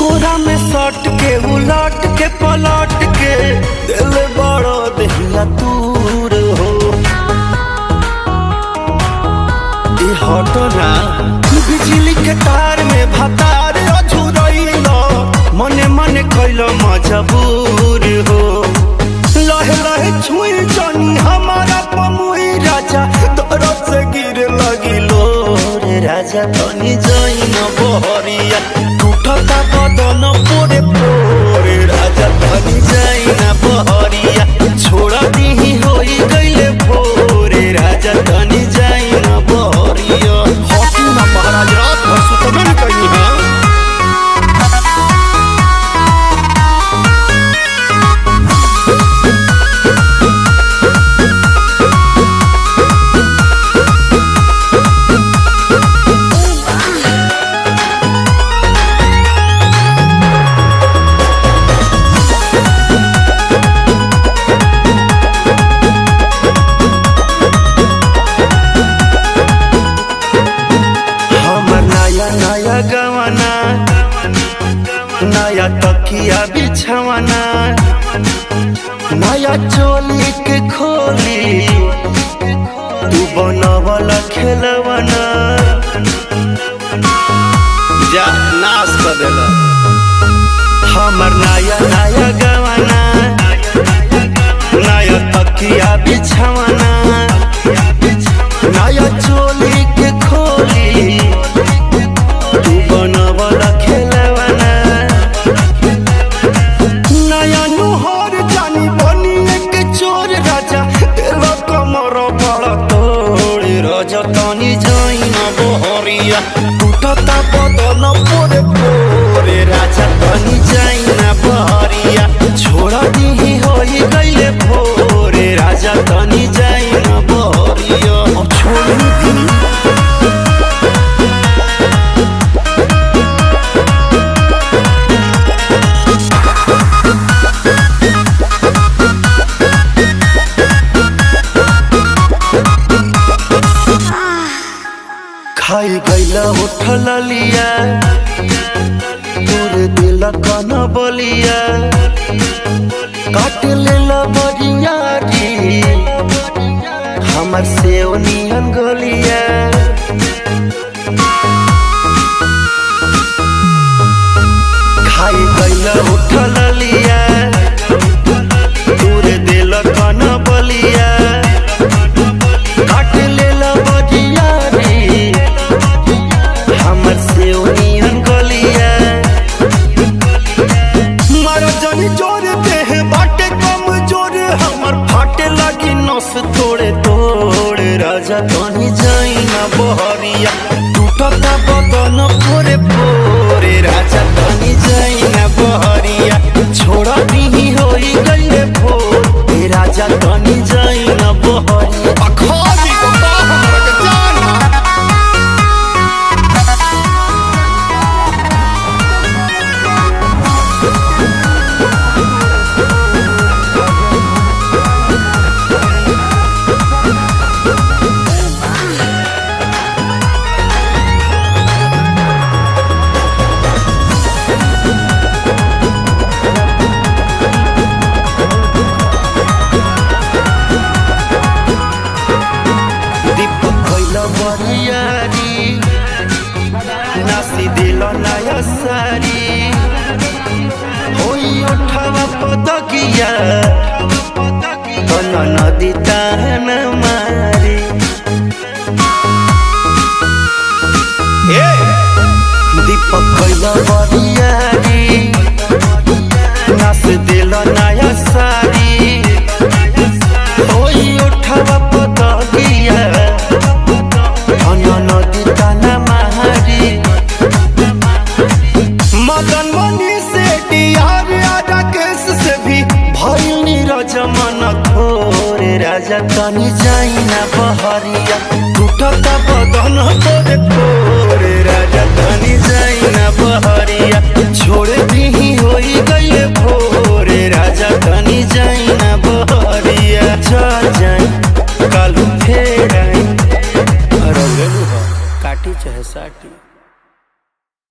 कोरा में सट के उलट के पलट के दिल बड़ो दहिया दूर हो। ई हटो ना बिजली के तार में भतार अझुरैल, मने मने कैल मजबूर हो। लहे लहे छुई जनी हमारा पमुई राजा, दरद से गिर लगिलो रे राजा तनी जइन बहरिया, टूटता बदन पोरे पोरे राजा तनी जइन बहरिया, छोड़ दीही होई गइले भोरे राजा तनी जइन बहरिया। हॉकी ना महाराज रात भर सुतबे न कहीं हां। हमर नया नया गवाना, नया तकिया बिछवाना, नया चोली के खोली तू बनवल खेलवाना। जा नाश कर देला हमर नया नया गवाना, नया तकिया बिछवाना, नया चोली के खोली तू बनवल खेलवाना। नया नुहर जानी बनी एक चोर राजा, तेल कमर बड़ तोड़ राजा तनी जइन बहरिया, टूटता बदन पोरे पोरे राजा तनी जइन बहरिया, छोड़ दीही होई गइले भोरे राजा तनी जइन बहरिया। अब छोड़ दी। खाई गैला उठल लिया, तोर दिल कन बलिया, काट लेल बरियारी हमर सेव नियन गलिया। खाई गैला उठल लिया, तोर दिल कन बलिया, काट लेल बरियारी हमर सेव नियन गलिया। मारा जानी जोर देह बाटे कम जोर, हमर फाटे लगी नस तोड़े तोड़े राजा तनी जाई ना बहरिया, टूटता बदन पोरे पोरे राजा तनी जाई ना बहरिया, छोड़ दीही होई गइले भोर राजा तनी जाई ना बहरिया। अखारी को का हमरा के जाना। दीपक कैल बरियारी, नासी दिल नया सारी, होई उठवा पदकिया तन नदी तान मारी। ए दीपक कैल बरियारी, नास दिल नया सारी, होई उठवा पदकिया तन नदी तान मारी। मदन मनी से डियार राकेश से भी भइल नीरज मन खोरे राजा तनी जाई ना बहरिया, टूटता बदन तोरे तोरे राजा तनी जाई ना बहरिया, छोड़ दीही होई गइले भोरे राजा तनी जाई ना बहरिया। चल जाई कालू फेर आई, अरे काटी चाहे साटी।